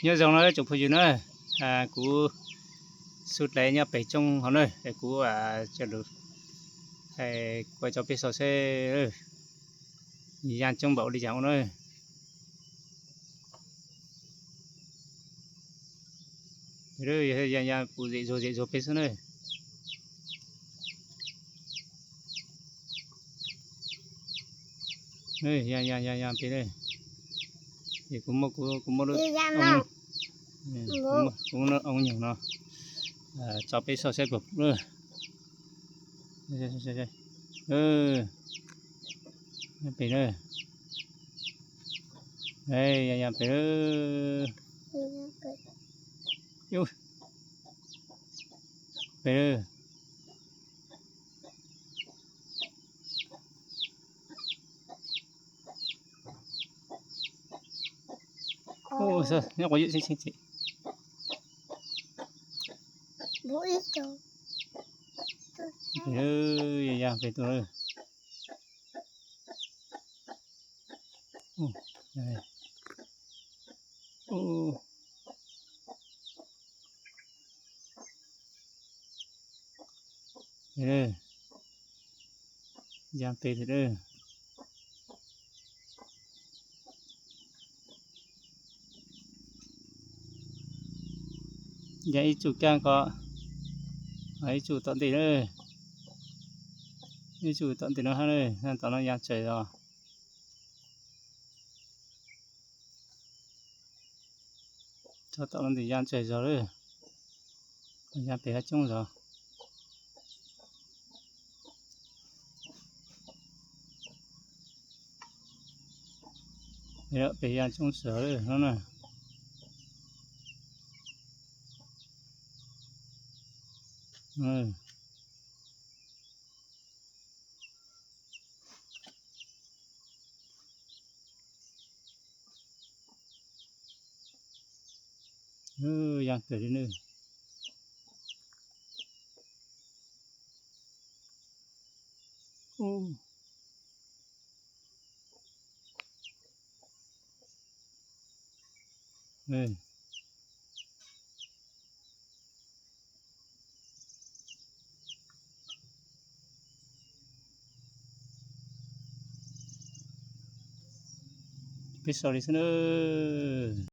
ຍອດຈອງເນີ ຈົງຜູ້ຢູ່ເນີ ອາ ກູສຸດໄລຍອດໄປຈົງເຮົາເນີ ແຕ່ກູ ອາ ຈະດູ ໃຫ້ກວຍເຈົ້າເປຊອເຊເດີ ຍານຈົງເບົາດີຈັງເນີ ເດີ ຢ່າ ຢ່າ ຢ່າປູເຈໂຈເຈໂຈເປຊເນີ. ເອີ ຢ່າ ຢ່າ ຢ່າ ຢ່າໄປເລີຍ ເອີ ກູມົກ ກູ ກູມົກ ເອີ ຢ່າ ເອົາ ເອີ ກູມົກ ກູມົກເອົາຫຍັງເນາະ ເອີ ເຈົ້າໄປຊອກໃສ່ກົບເດີ ເອີ ຢ່າໄປເດີ ເອີ ຢ່າ ຢ່າໄປເດີ ເອີ ຢູ່ ໄປເດີ. ໂອ້ ເຊີ ຍັງບໍ່ຢຸດ ຊິ ຊິ ຊິ ບໍ່ອີກໂຕ ເອີ ຢ່າ ຢ່າໄປໂຕເດີ ໂອ້ ໂອ້. ເດີ ຢ່າໄປເດີ ຢ່າອີຈູກາງກໍ ອີຈູຕອນຕີເດີ ອີຈູຕອນຕີເນາະເດີ ນັ້ນຕອນນັ້ນຢ່າເຈີດອກ. ເຈົ້າຕ້ອງໄດ້ຢ້ານໃຈເຈົ້າເດີ ຢ້ານໄປຫາຈົງເຈົ້າ ເອີ ໄປຢ້ານຈົງເຈົ້າເດີ ນັ້ນນະ ເອີ. ເອີ ຢ່າງເກີດເດີ ໂອ້ ເອີ. ໄປ sorry ຊັ້ນເດີ.